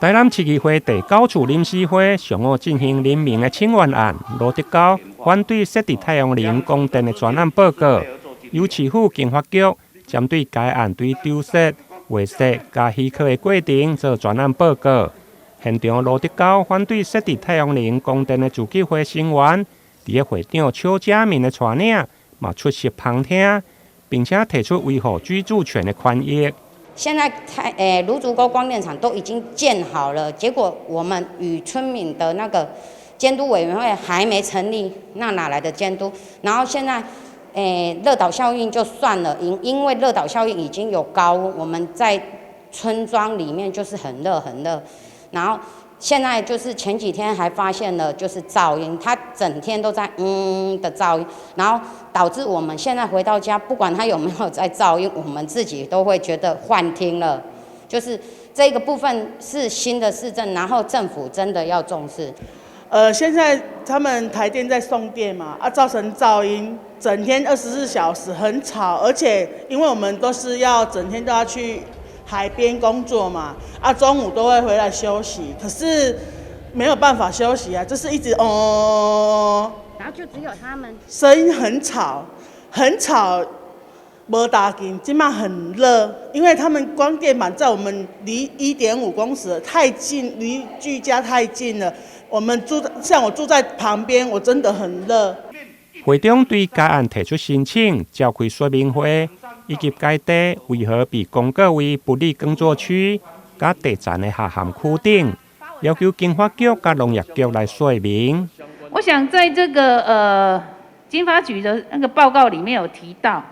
台南市議會第九次臨時會上午進行人民的請願案，蘆竹溝反對設置太陽能光電的專案報告，由市府經發局針對該案對丟設、劃設佮許可的過程做專案報告。現場蘆竹溝反對設置太陽能光電的自救會成員，佇咧會長邱家明的帶領，嘛出席旁聽，並且提出維護居住權的權益。現在太蘆竹溝光電廠都已經建好了，結果我們與村民的那個監督委員會還沒成立，那哪來的監督？然後現在，熱島效應就算了，因為熱島效應已經有高溫，我們在村莊裡面就是很熱很熱，然後現在就是前幾天還發現了就是噪音，它整天都在嗯的噪音，然後導致我們現在回到家，不管它有沒有在噪音，我們自己都會覺得幻聽了。就是這個部分是新的市政，然後政府真的要重視。現在他們台電在送電嘛，啊，造成噪音，整天24小時很吵，而且因為我們都是要整天都要去海邊工作嘛，啊，中午都會回來休息，可是沒有辦法休息啊，就是一直哦，然後就只有他們聲音很吵，很吵，無打緊，這馬很熱，因為他們光電板在我們離1.5公尺太近，離住家太近了，我們住像我住在旁邊，我真的很熱。會長對該案提出申請，召開說明會，以及該地為何被公告為不利耕作區，佮地層的下陷區等，要求經發局佮農業局來說明。我想在這個經發局的那個報告裡面有提到，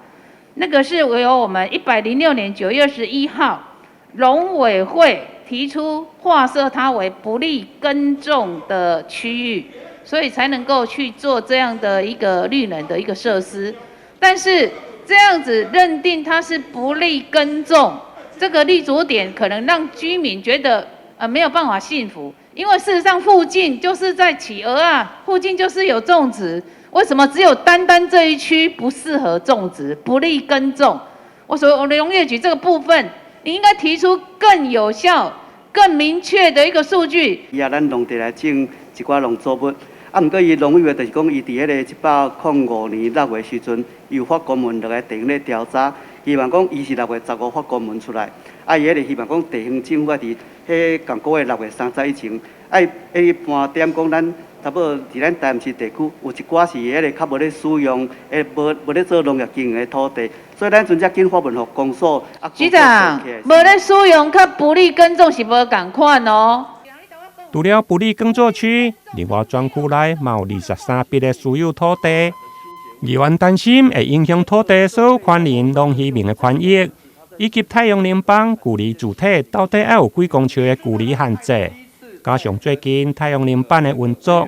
那個是由我們106年9月21號農委會提出劃設它為不利耕種的區域，所以才能夠去做這樣的一個綠能的一個設施。但是這樣子認定它是不利耕種，這個立足點可能讓居民覺得沒有辦法信服，因為事實上附近就是在企鵝啊，附近就是有種植，為什麼只有單單這一區不適合種植，不利耕種？我說我農業局這個部分，你應該提出更有效、更明確的一個數據。伊啊，咱農地來種一寡農作物，啊，毋過伊農委會就是講，伊佇彼个105年6月時陣，伊有發公文落來地方咧調查，希望講伊是6月15發公文出來，啊，伊彼个希望講地方政府佇彼仝個月6月30以前，愛愛盤點講咱差不多佇咱台南市地區有一寡是彼个較無咧使用，會無無咧做農業經營的土地，所以咱陣才緊發文予公所。局長，無咧使用佮不利耕種是無仝款哦。除了不利耕作區，另外專區內嘛有23筆的私有土地，議員擔心會影響土地所有權人農漁民的權益，以及太陽能板距離住體到底愛有幾公尺的距離限制。加上最近太陽能板的運作，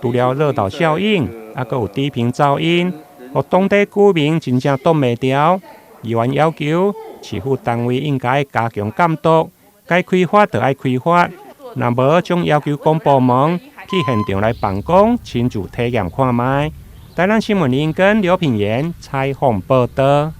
除了熱島效應，猶閣有低頻噪音，予當地居民真正擋袂牢。議員要求市府單位應該加強監督，該開罰就愛開罰，若無將要求公部門去現場來辦公，親自體驗看覓。台南新聞林根劉品言採訪報道。